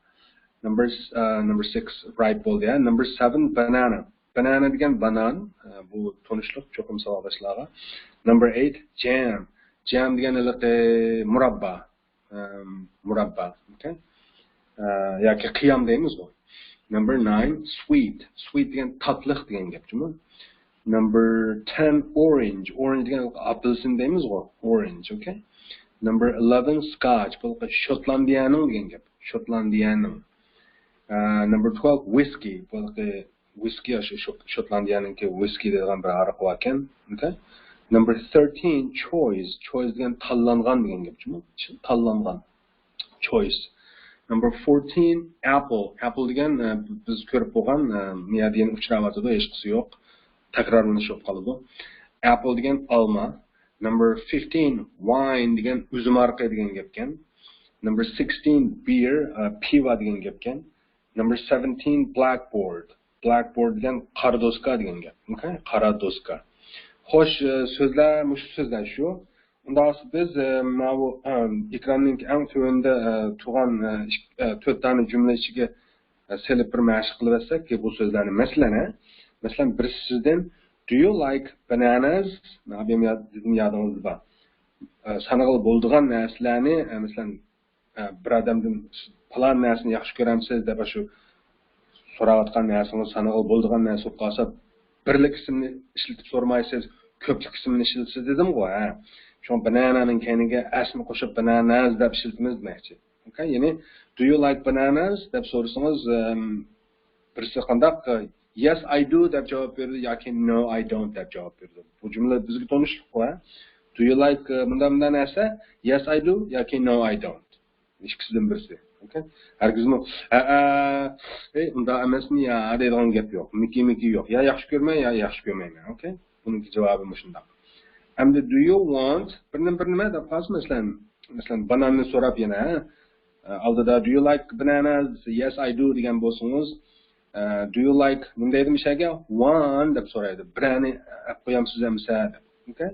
Number، ئە، number six، ripe بولدى، ھە. Number seven، banana. Banana دېگەن بانان، ئە، بۇ تونۇشلۇق چوقۇم ساۋاقداشلارغا. Number eight، jam. Jam دېگەن ھېلىقى مۇراببا. ئەم، مۇراببا، ئوكەي؟ ئە، ياكى قىيام دەيمىزغۇ. Number nine، sweet. Sweet دېگەن تاتلىق دېگەن گەپ جۇمۇ. Number ten, orange. Orange دېگەن ئاپېلسىن دەيمىزغۇ. Orange, okay. Number eleven, scotch. بۇ شوتلاندىيەنىڭ دېگەن گەپ. شوتلاندىيەنىڭ. Uh, number twelve, whiskey. بۇ ۋىسكى، شۇ شوتلاندىيەنىڭكى ۋىسكى دەيدىغان بىر ھاراق باركەن. Okay. Number thirteen, choice. Choice دېگەن تاللانغان دېگەن گەپ جۇمۇ. تاللانغان. Choice. Number fourteen, apple. Apple دېگەن، ئە، بىز كۆرۈپ بولغان، ئە، مىيادىيەن ئۇچراۋاتىدۇ، ھېچقىسى يوق. تەكرارلىنىش بولۇپ قالىدۇ. Apple دېگەن ئالما. Number fifteen, wine دېگەن ئۈزۈم ھارىقى دېگەن گەپكەن. Number sixteen, beer، ئە، پىۋا دېگەن گەپكەن. Number seventeen, blackboard. Blackboard دېگەن قارا دوسكا دېگەن گەپ. Okay؟ قارا دوسكا. خوش، ئە، سۆزلەر، مۇشۇ سۆزلەر شۇ. ئۇنداق بولسا بىز، ئە، ماۋۇ، ئە، ئېكراننىڭ ئەڭ تۆۋىنىدە، ئە، تۇرغان، ئە، ئىك-، ئە، تۆت دانە جۈملە ئىچىگە، ئە، سېلىپ بىر مەشىق قىلىۋەتسەك بۇ سۆزلەرنى. مەسىلەن، ھە؟ مەسىلەن، بىرسى سىزدىن، "Do you like bananas؟" مانا بۇ يەردىن يادىڭىزدا بار. ئە، سانىغىلى بولىدىغان نەرسىلەرنى، ئە، مەسىلەن، ئە، بىر ئادەمدىن، "سىز پالان نەرسىنى ياخشى كۆرەمسىز؟" دەپ، ئاشۇ سوراۋاتقان نەرسىڭىز سانىغىلى بولىدىغان نەرسە بولۇپ قالسا، بىرلىك ئىسىمنى ئىشلىتىپ سورىمايسىز، كۆپلۈك ئىسىمنى ئىشلىتىسىز دېدىمغۇ، ھە. شۇڭا بانانانىڭ كەينىگە ئەسنى قوشۇپ، bananas دەپ ئىشلىتىمىز دېمەكچى. Okay؟ يەنى، "Do you like bananas؟" دەپ سورىسىڭىز، ئەم، بىرسى قانداق، "Yes, I do" دەپ جاۋاب بېرىدۇ ياكى "No, I don't" دەپ جاۋاب بېرىدۇ. بۇ جۈملە بىزگە تونۇشلۇققۇ، ھە. "Do you like، ئە، مۇنداق، مۇنداق نەرسە؟ Yes, I do" ياكى "No, I don't". ئىككىسىدىن بىرسى. Okay؟ ھەرگىزمۇ، "ھەئە، ئەي، ئۇنداق ئەمەسمۇ يا؟" دەيدىغان گەپ يوق. مىكى، مىكى يوق. يا ياخشى كۆرىمەن، يا ياخشى كۆرمەيمەن. Okay؟ بۇنىڭكى جاۋابى مۇشۇنداق. ئەمدى، "Do you want؟" بىر نېمە، بىر نېمە دەپ قالسا، مەسىلەن، مەسىلەن، باناننى سوراپ يەنە، ھە؟ ئالدىدا، "Do you like bananas?" "Yes, I do" دېگەن بولسىڭىز، ئە، "Do you like؟" نېمە دەيدۇ مىشەگە؟ "One" دەپ سورايدۇ. "بىرەرنى ئەپ قويامسىز ئەمىسە؟" دەپ. Okay؟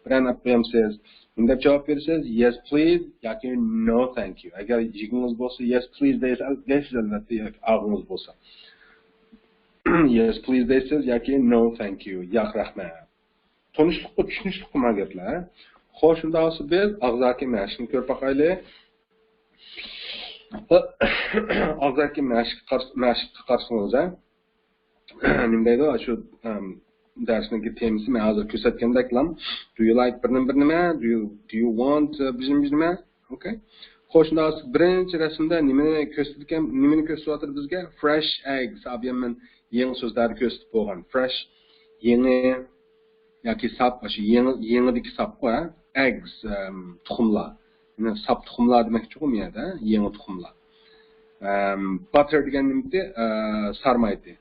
"بىرەرنى ئەپ قويامسىز؟" نېمە دەپ جاۋاب بېرىسىز؟ "Yes, please" ياكى "No, thank you". ئەگەر يېگۈڭىز بولسا، "Yes, please" دەيسىز، دەيسىز ئەلۋەتتە، ياكى ئاغزىڭىز بولسا. "Yes, please" دەيسىز ياكى "No, thank you". ياق، رەھمەت. تونۇشلۇققا، چۈشىنىشلىككە ما گەپلەر. خوش، شۇنداق بولسا بىز ئاغزاكى مەشىقنى كۆرۈپ باقايلى. ئاغزاكى مەشىققە قار-، مەشىققە قارىسىڭىز، ھە؟ نېمە دەيدۇ؟ شۇ، ئەم، دەرسنىڭكى تېمىسى مەن ھازىر كۆرسەتكەندەكلا، "Do you like بىر نېمە، بىر نېمە؟" "Do you، do you want، ئە، بىر نېمە، بىر نېمە؟" Okay؟ خوش، شۇنداق بولسا بىرىنچى رەسىمدە نېمىنى كۆرسىتىدىكەن، نېمىنى كۆرسىتىۋاتىدۇ بىزگە؟ Fresh eggs. ئابىيەم مەن يېڭى سۆزلەردە كۆرسىتىپ بولغان. Fresh، يېڭى ياكى ساپ، ئاشۇ يېڭى، يېڭىدىكى ساپقۇ، ھە؟ Eggs، ئەم، تۇخۇملار. يەنى ساپ تۇخۇملار دېمەكچىغۇ بۇ يەردە، يېڭى تۇخۇملار. ئەم، butter دېگەن نېمىتى؟ ئە، سارمايتى.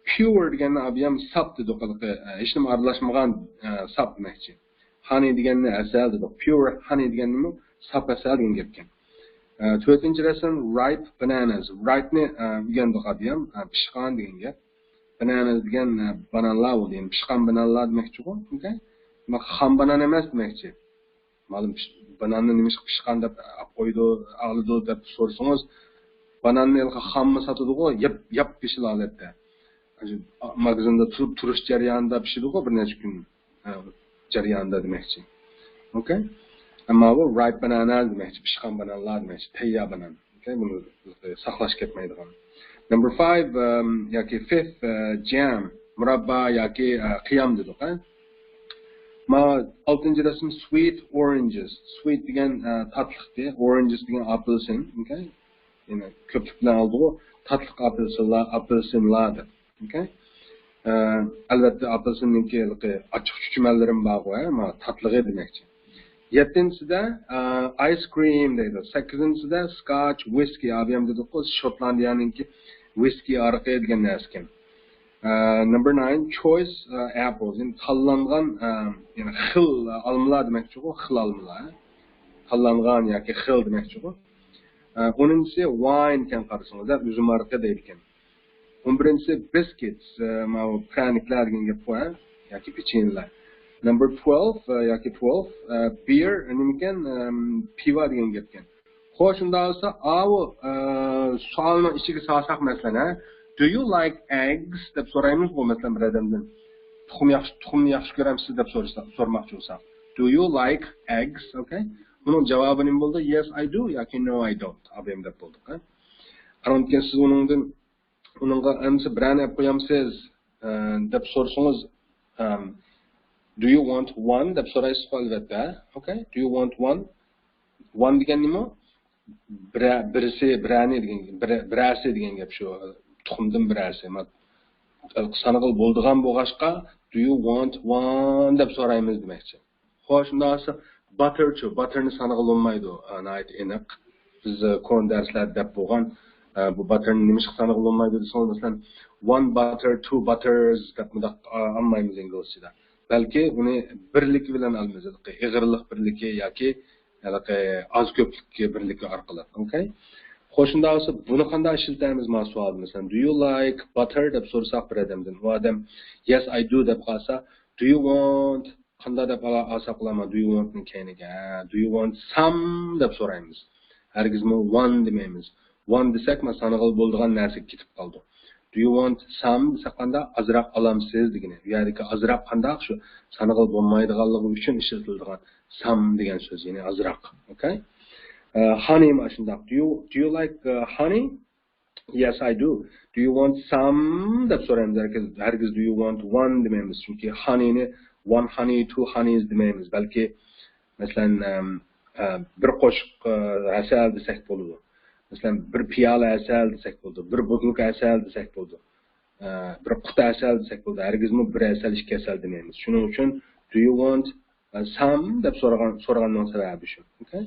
Pure دېگەننى ئابىيەم ساپ دېدۇق، ھېلىقى، ئە، ھېچنېمە ئارىلاشمىغان، ئە، ساپ دېمەكچى. Honey دېگەننى ھەسەل دېدۇق. Pure honey دېگەننىمۇ ساپ ھەسەل دېگەن گەپكەن. ئە، تۆتىنچى رەسىم، ripe bananas. Ripe نى، ئە، ئۆگەندۇق ئابىيەم، ئە، پىشقان دېگەن گەپ. Bananas دېگەن، ئە، بانانلار بولدى. يەنى پىشقان بانانلار دېمەكچىغۇ. Okay؟ دېمەك، خام بانان ئەمەس دېمەكچى. مەلۇم، پىش-، باناننى نېمىشقا پىشقان دەپ ئاپ قويىدۇ، ئالىدۇ دەپ سورىسىڭىز، باناننى ھېلىقى خاممۇ ساتىدىغۇ، ياپ-، ياپيېشىل ھالەتتە. ماگىزىندا تۇرۇپ، تۇرۇش جەريانىدا پىشىدىغۇ، بىر نەچچە كۈن، ئە، جەريانىدا دېمەكچى. Okay؟ ئەمما بۇ ripe bananas دېمەكچى، پىشقان بانانلار دېمەكچى، تەييار بانان. Okay؟ بۇنى ساقلاش كەتمەيدىغان. Number five، ئەم، ياكى fifth، ئە، jam، مۇراببا ياكى، ئە، قىيام دېدۇق، ھە؟ ما ئالتىنچى رەسىم، sweet oranges. Sweet دېگەن، ئە، تاتلىقتى، oranges دېگەن ئاپېلسىن. Okay؟ يەنە كۆپلۈك بىلەن ئالدىغۇ، تاتلىق ئاپېلسىنلار، ئاپېلسىنلار دەپ. Okay؟ ئە، ئەلۋەتتە، ئاپېلسىننىڭكى ھېلىقى ئاچچىق چۈچۈمەنلىرىمۇ بارغۇ، ھە؟ ما تاتلىقى دېمەكچى. يەتتىنچىسىدە، ئە، ice cream دەيدۇ. سەككىزىنچىسىدە scotch whisky، ئابىيەم دېدۇققۇ، شوتلاندىيەنىڭكى ۋىسكى ھارىقى دېگەن نەرسىكەن. ئە، number nine، choice، ئە، apples. يەنى تاللانغان، ئە، يەنى خىل، ئە، ئالمىلار دېمەكچىغۇ، خىل ئالمىلار. تاللانغان ياكى خىل دېمەكچىغۇ. ئە، ئونىنچىسى wine ئىكەن، قارىسىڭىز، ئە، ئۈزۈم ھارىقى دەيدىكەن. ئون بىرىنچىسى biscuits، ئە، ماۋۇ پىرەنىكلەر دېگەن گەپقۇ، ھە؟ ياكى پېچىنىلەر. Number twelve، ئە، ياكى twelve، ئە، beer، ئە، نېمىكەن؟ ئەم، پىۋا دېگەن گەپكەن. خوش، شۇنداق بولسا، ئاۋۇ، ئە، سوئالنىڭ ئىچىگە سالساق، مەسىلەن، ھە؟ Do you like eggs؟ دەپ سورايمىزغۇ، مەسىلەن، بىر ئادەمدىن. تۇخۇم ياخشى، تۇخۇمنى ياخشى كۆرەمسىز؟ دەپ سورىسا-، سورىماقچى بولساق. Do you like eggs؟ Okay؟ بۇنىڭ جاۋابى نېمە بولدى؟ Yes, I do ياكى No, I don't. ئابىيەم دەپ بولدۇق، ھە؟ ئاندىن كېيىن سىز ئۇنىڭدىن ئۇنىڭغا ئەمسە بىرەرنى ئەپ قويامسىز، ئە، دەپ سورىسىڭىز، ئەم، Do you want one دەپ سورايسىزغۇ، ئەلۋەتتە. Okay, do you want one? One دېگەن نېمە؟ بىرە-، بىرسى، بىرەنى دېگەن، بىرە-، بىرەرسى دېگەن گەپ شۇ. تۇخۇمدىن بىرەرسى. ما-، سانىغىلى بولىدىغان بولغاچقا، Do you want one دەپ سورايمىز دېمەكچى. خوش، شۇنداق بولسا، Butter چۇ؟ Butter نى سانىغىلى بولمايدۇ. ئا، ناھايىتى ئېنىق. بىز، ئە، كونا دەرسلەردە دەپ بولغان، ئە، بۇ butter نى نېمىشقا سانىغىلى بولمايدۇ دېسىڭىز، مەسىلەن، one butter, two butters دەپ مۇنداق، ئا، ئالمايمىز ئىنگلىزچىدا. بەلكى ئۇنى بىرلىكى بىلەن ئالىمىز. ھېلىقى ئېغىرلىق بىرلىكى ياكى ھېلىقى ئاز كۆپلۈك بىرلىكى ئارقىلىق. Okay؟ خوش، شۇنداق بولسا، بۇنى قانداق ئىشلىتەمىز؟ ما سوئالدا، مەسىلەن، Do you like butter دەپ سورىساق بىر ئادەمدىن، ئۇ ئادەم Yes, I do دەپ قالسا، Do you want قانداق دەپ ئالا-، ئالساق بولامدۇ؟ Do you want نىڭ كەينىگە. Do you want some دەپ سورايمىز. ھەرگىزمۇ one دېمەيمىز. One دېسەك، مانا سانىغىلى بولىدىغان نەرسىگە كېتىپ قالىدۇ. Do you want some دېسەك، قانداق؟ ئازراق ئالامسىز دېگىنى. بۇ يەردىكى ئازراق قانداق؟ شۇ سانىغىلى بولمايدىغانلىقى ئۈچۈن ئىشلىتىلىدىغان some دېگەن سۆز، يەنى ئازراق. Okay؟ ئە، honey مانا شۇنداق. Do you, do you like, uh, honey? Yes, I do. Do you want some دەپ سورايمىز. ھەرگىز، ھەرگىز Do you want one دېمەيمىز. چۈنكى honey نى one honey, two honeys دېمەيمىز. بەلكى، مەسىلەن، ئەم، ئە، بىر قوشۇق، ئە، ھەسەل دېسەك بولىدۇ. مەسىلەن، بىر پىيالە ھەسەل دېسەك بولىدۇ. بىر بوتۇلكا ھەسەل دېسەك بولىدۇ. ئە، بىر قۇتا ھەسەل دېسەك بولىدۇ. ھەرگىزمۇ بىر ھەسەل، ئىككى ھەسەل دېمەيمىز. شۇنىڭ ئۈچۈن Do you want ئە، some دەپ سورىغان، سورىغاننىڭ سەۋەبى شۇ. Okay؟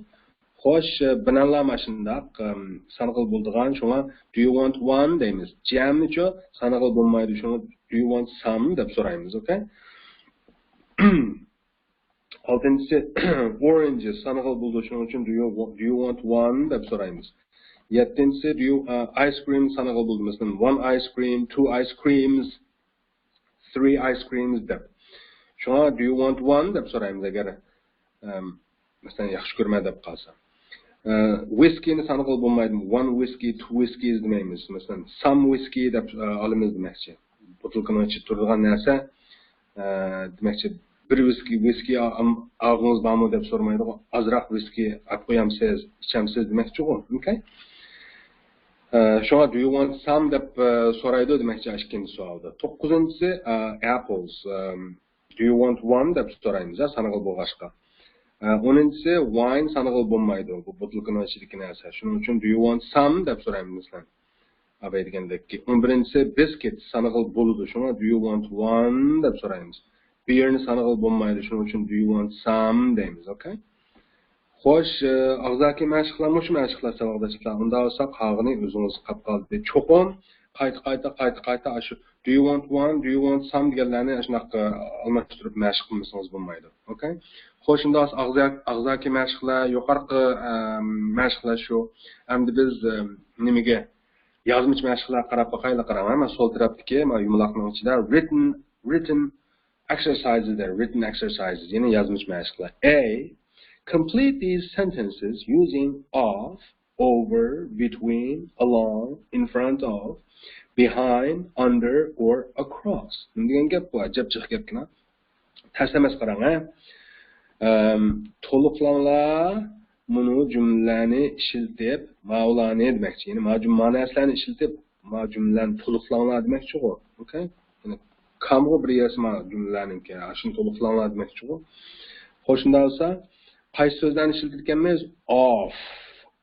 خوش، ئە، بىنەلەر مانا شۇنداق، ئەم، سانىغىلى بولىدىغان، شۇڭا Do you want one دەيمىز. جەمنىچۇ؟ سانىغىلى بولمايدۇ، شۇڭا Do you want some دەپ سورايمىز. Okay؟ ئالتىنچىسى، Oranges سانىغىلى بولىدۇ، شۇنىڭ ئۈچۈن Do you wa-, do you want one دەپ سورايمىز. يەتتىنچىسى، Do you, ئە، ice cream سانىغىلى بولىدۇ. مەسىلەن، one ice cream, two ice creams, three ice creams دەپ. شۇڭا Do you want one دەپ سورايمىز ئەگەر، ئەم، مەسىلەن، ياخشى كۆرىمەن دەپ قالسا. ئە، ۋىسكىنى سانىغىلى بولمايدۇ. One whisky, two whiskeys دېمەيمىز. مەسىلەن، some whisky دەپ، ئە، ئالىمىز دېمەكچى. بوتۇلكىنىڭ ئىچىدە تۇرىدىغان نەرسە، ئە، دېمەكچى، بىر ۋىسكى، ۋىسكى ئا-، ئام-، ئالغۇڭىز بارمۇ دەپ سورىمايدىغۇ. ئازراق ۋىسكى ئاپ قويامسىز، ئىچەمسىز دېمەكچىغۇ. Okay؟ ئە، شۇڭا Do you want some دەپ، ئە، سورايدۇ دېمەكچى ئىككىنچى سوئالدا. توققۇزىنچىسى، ئە، apples. ئەم، Do you want one دەپ سورايمىز، ھە، سانىغىلى بولغاچقا. ئە، ئونىنچىسى، wine سانىغىلى بولمايدۇ. بۇ بوتۇلكىنىڭ ئىچىدىكى نەرسە. شۇنىڭ ئۈچۈن Do you want some دەپ سورايمىز، مەسىلەن. ئاباي دېگەندەك. ئون بىرىنچىسى، biscuit سانىغىلى بولىدۇ. شۇڭا Do you want one دەپ سورايمىز. Beer نى سانىغىلى بولمايدۇ. شۇنىڭ ئۈچۈن Do you want some دەيمىز. Okay؟ خوش، ئە، ئاغزاكى مەشىقلەر مۇشۇ مەشىقلەر ساۋاقداشلار. ئۇنداق بولسا قالغىنى ئۆزىڭىزگە قاپ قالدى. چوقۇم قايتا، قايتا، قايتا، قايتا ئاشۇ Do you want one, Do you want some دېگەنلەرنى ئاشۇنداق، ئە، ئالماشتۇرۇپ مەشىق قىلمىسىڭىز بولمايدۇ. Okay؟ خوش، شۇنداق بولسا ئاغزا-، ئاغزاكى مەشىقلەر، يۇقىرىقى، ئەم، مەشىقلەر شۇ. ئەمدى بىز، ئەم، نېمىگە؟ يازمىچە مەشىقلەرگە قاراپ باقايلى، قاراڭ. مانا سول تەرەپتىكى، مانا يۇمىلاقنىڭ ئىچىدە written, written exercises دەر، written exercises، يەنى يازمىچە مەشىقلەر. A, complete these sentences using of, over, between, along, in front of, behind, under or across. نېمە دېگەن گەپ بۇ؟ ئەجەب جىق گەپكەن. تەس ئەمەس، قاراڭ، ھە. ئەم، تولۇقلاڭلار مۇنۇ جۈملىلەرنى ئىشلىتىپ، ماۋۇلارنى دېمەكچى. يەنى ما جۈم-، ما نەرسىلەرنى ئىشلىتىپ، ما جۈملىلەرنى تولۇقلاڭلار دېمەكچىغۇ. Okay؟ يەنى كامغۇ بىر يەرسى ما جۈملىلەرنىڭكى. ئاشۇنى تولۇقلاڭلار دېمەكچىغۇ. خوش، شۇنداق بولسا، قايسى سۆزلەرنى ئىشلىتىدىكەنمىز؟ Of,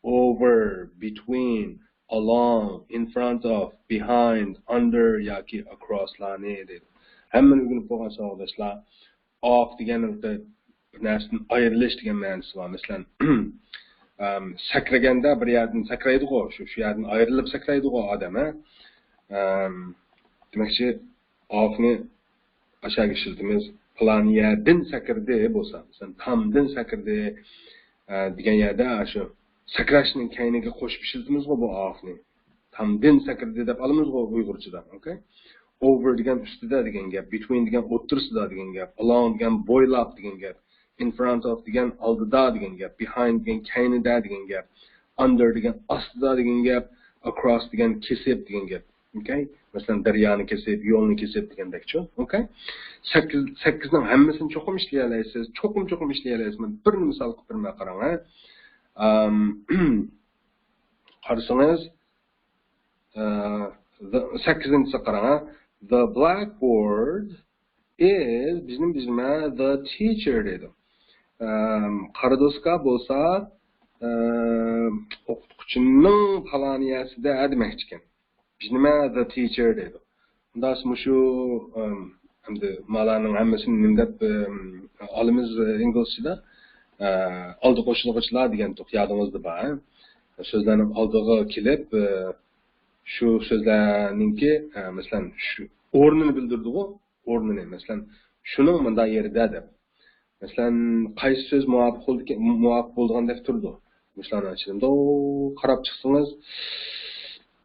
over, between, along, in front of, behind, under ياكى across لارنى دەيدۇ. ھەممىنى ئۆگىنىپ بولغان ساۋاقداشلار، of دېگەن بىر نەرسىدىن ئايرىلىش دېگەن مەنىسى بار. مەسىلەن، ئەم، سەكرىگەندە بىر يەردىن سەكرەيدىغۇ، شۇ، شۇ يەردىن ئايرىلىپ سەكرەيدىغۇ ئادەم، ھە؟ ئەم، دېمەكچى، of نى ئاشاگە ئىشلىتىمىز. پىلان يەردىن سەكرىدى بولسا، مەسىلەن، تامدىن سەكرىدى، ئە، دېگەن يەردە شۇ سەكرەشنىڭ كەينىگە قوشۇپ ئىشلىتىمىزغۇ بۇ of نى. تامدىن سەكرىدى دەپ ئالىمىزغۇ ئۇيغۇرچىدا. Okay؟ Over دېگەن ئۈستىدە دېگەن گەپ، between دېگەن ئوتتۇرىسىدا دېگەن گەپ، along دېگەن بويلاپ دېگەن گەپ، in front of دېگەن ئالدىدا دېگەن گەپ، behind دېگەن كەينىدە دېگەن گەپ، under دېگەن ئاستىدا دېگەن گەپ، across دېگەن كېسىپ دېگەن گەپ. Okay؟ مەسىلەن، دەريانى كېسىپ، يولنى كېسىپ دېگەندەكچۇ. Okay؟ سەككىز، سەككىزنىڭ ھەممىسىنى چوقۇم ئىشلىيەلەيسىز، چوقۇم، چوقۇم ئىشلىيەلەيسىز. مەن بىرنى مىسال قىلىپ بېرىمەن، قاراڭ، ھە. ئەم، قارىسىڭىز، ئە، the، سەككىزىنچىسى قاراڭ، ھە. The blackboard is، بىزنىڭ بىزمە the teacher دەيدۇ. ئەم، قارا دوسكا بولسا، ئەم، ئوقۇتقۇچىنىڭ پالانىيەسىدە دېمەكچىكەن. بىزنىمە the teacher دەيدۇ. ئۇنداق مۇشۇ، ئەم، ئەمدى مالارنىڭ ھەممىسىنى نېمە دەپ، ئەم، ئالىمىز، ئە، ئىنگلىزچىدا، ئە، ئالدى قوشۇلغۇچلار دېگەنتۇق، يادىڭىزدا بار. سۆزلەرنىڭ ئالدىغا كېلىپ، ئە، شۇ سۆزلەرنىڭكى، ئە، مەسىلەن، شۇ ئورنىنى بىلدۈرىدىغۇ، ئورنىنى. مەسىلەن، شۇنىڭ مۇنداق يېرىدە دەپ. مەسىلەن، قايسى سۆز مۇۋاپىق بولىدىكەن، مۇۋاپىق بولىدىغاندەك تۇرىدۇ؟ مۇشۇلارنىڭ ئىچىدە مۇنداق قاراپ چىقسىڭىز،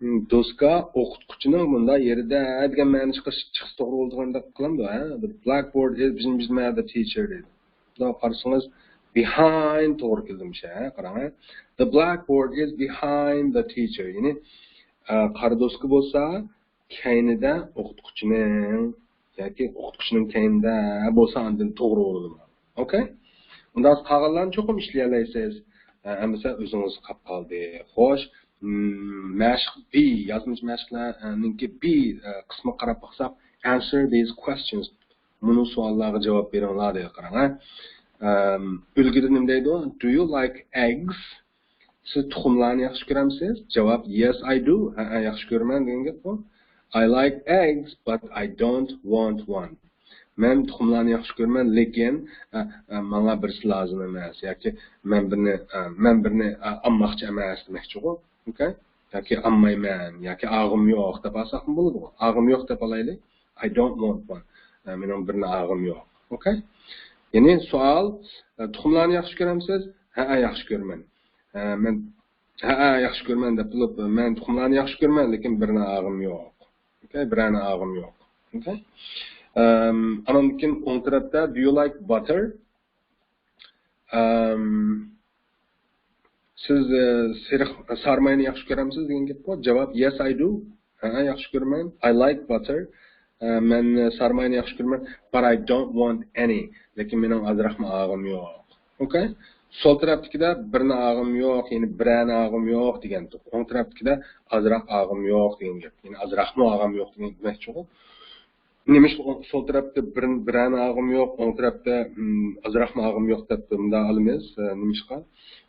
م، دوسكا ئوقۇتقۇچىنىڭ مۇنداق يېرىدە دېگەن مەنە چىقىش، چىقسا توغرا بولىدىغاندەك قىلامدۇ، ھە؟ The blackboard is، بىزمە، بىزمە the teacher دەيدۇ. مۇنداق قارىسىڭىز، behind توغرا كېلىدۇ مۇشۇ، ھە؟ قاراڭ، ھە؟ The blackboard is behind the teacher. يەنى، ئە، قارا دوسكا بولسا، كەينىدە ئوقۇتقۇچىنىڭ ياكى ئوقۇتقۇچىنىڭ كەينىدە بولسا ئاندىن توغرا بولىدۇ. ئوكەي؟ ئۇنداق قالغانلارنى چوقۇم ئىشلىيەلەيسىز. ئە، ئەمىسە ئۆزىڭىز قاپ قالدى. خوش، م، مەشىق B، يازمىچە مەشىقلەرنىڭكى B، ئە، قىسمىغا قاراپ باقساق، answer these questions. مۇنۇ سوئاللارغا جاۋاب بېرىڭلار دەيدۇ، قاراڭ، ھە. ئەم، ئۈلگىدە نېمە دەيدۇ؟ Do you like eggs? سىز تۇخۇملارنى ياخشى كۆرەمسىز؟ جاۋاب، yes, I do. ھەئە، ياخشى كۆرىمەن دېگەن گەپ بۇ. I like eggs, but I don't want one. مەن تۇخۇملارنى ياخشى كۆرىمەن، لېكىن، ئە، ئە، ماڭا بىرسى لازىم ئەمەس ياكى مەن بىرنى، ئە، مەن بىرنى، ئە، ئالماقچى ئەمەس دېمەكچىغۇ. ئوكەي؟ ياكى ئالمايمەن ياكى ئاغىم يوق دەپ ئالساقمۇ بولىدىغۇ. ئاغىم يوق دەپ ئالايلى. I don't want one. ئە، مېنىڭ بىرنى ئاغىم يوق. ئوكەي؟ يەنى سوئال، ئە، تۇخۇملارنى ياخشى كۆرەمسىز؟ ھەئە، ياخشى كۆرىمەن. ئە، مەن، ھەئە، ياخشى كۆرىمەن دەپ بولۇپ، مەن تۇخۇملارنى ياخشى كۆرىمەن، لېكىن بىرنى ئاغىم يوق. ئوكەي، بىرەرنى ئاغىم يوق. ئوكەي. ئەم، ئانان كېيىن ئوڭ تەرەپتە، do you like butter? ئەم، سىز، ئە، سېرىق، سارماينى ياخشى كۆرەمسىز دېگەن گەپ بۇ. جاۋاب، yes, I do. ھەئە، ياخشى كۆرىمەن. I like butter. ئە، مەن سارماينى ياخشى كۆرىمەن. But I don't want any. لېكىن مېنىڭ ئازراقمۇ ئاغىم يوق. ئوكەي. سول تەرەپتىكىدە بىرنى ئاغىم يوق، يەنى بىرەرنى ئاغىم يوق دېگەنتۇق. ئوڭ تەرەپتىكىدە ئازراق ئاغىم يوق دېگەن گەپ. يەنى ئازراقمۇ ئاغام يوق دېگەن دېمەكچىغۇ. نېمىشقا سول تەرەپتە بىر، بىرەرنى ئاغىم يوق، ئوڭ تەرەپتە، م، ئازراقمۇ ئاغىم يوق دەپ مۇنداق ئالىمىز. ئە، نېمىشقا؟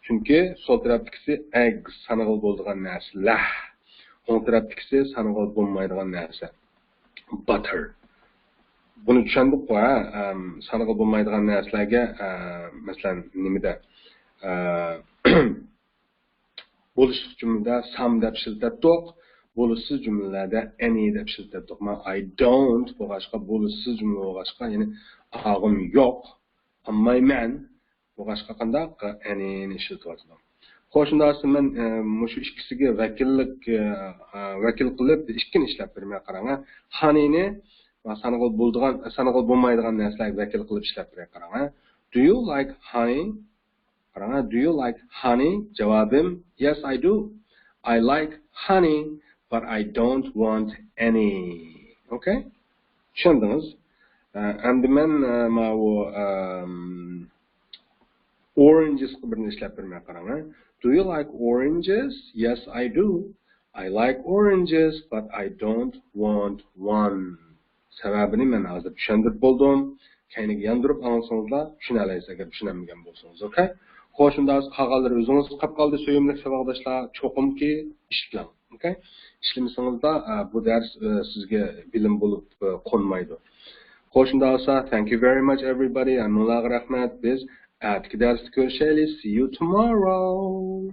چۈنكى سول تەرەپتىكىسى eggs، سانىغىلى بولىدىغان نەرسىلەر. ئوڭ تەرەپتىكىسى سانىغىلى بولمايدىغان نەرسە. Butter. بۇنى چۈشەندۇققۇ، ھە؟ ئەم، سانىغىلى بولمايدىغان نەرسىلەرگە، ئە، مەسىلەن، نېمىدە، ئە، بولۇشلۇق جۈملىدە some دەپ ئىشلىتەتتۇق. بولۇشسىز جۈملىلەردە any دەپ ئىشلىتەتتۇق. مانا I don't بولغاچقا، بولۇشسىز جۈملە بولغاچقا، يەنى ئاغىم يوق، ئالمايمەن بولغاچقا قانداق؟ Any نى ئىشلىتىۋاتىدۇ. خوش، شۇنداق بولسا مەن، ئە، مۇشۇ ئىككىسىگە ۋەكىللىك، ئە، ئە، ۋەكىل قىلىپ ئىككىنى ئىشلەپ بېرىمەن، قاراڭ. Honey نى سانىغىلى بولىدىغان، سانىغىلى بولمايدىغان نەرسىلەرگە ۋەكىل قىلىپ ئىشلەپ بېرەي، قاراڭ. Do you like honey? قاراڭ، do you like honey? جاۋابىم، yes, I do. I like honey, but I don't want any. ئوكەي؟ چۈشەندىڭىز؟ ئە، ئەمدى مەن، ئە، ماۋۇ، ئەم، oranges قا بىرنى ئىشلەپ بېرىمەن، قاراڭ. Do you like oranges? Yes, I do. I like oranges, but I don't want one. سەۋەبىنى مەن ھازىر چۈشەندۈرۈپ بولدۇم. كەينىگە ياندۇرۇپ ئاڭلىسىڭىزلا چۈشىنەلەيسىز، ئەگەر چۈشىنەلمىگەن بولسىڭىز، ئوكەي؟ خوش، شۇنداق بولسا قالغانلىرى ئۆزىڭىزگە قاپ قالدى، سۆيۈملۈك ساۋاقداشلار. چوقۇمكى ئىشلەڭ، ئوكەي؟ ئىشلىمىسىڭىزلا، ئە، بۇ دەرس، ئە، سىزگە بىلىم بولۇپ، ئە، قونمايدۇ. خوش، شۇنداق بولسا، thank you very much, everybody. ھەممىڭلارغا رەھمەت. بىز ئەتىكى دەرستە كۆرۈشەيلى. See you tomorrow.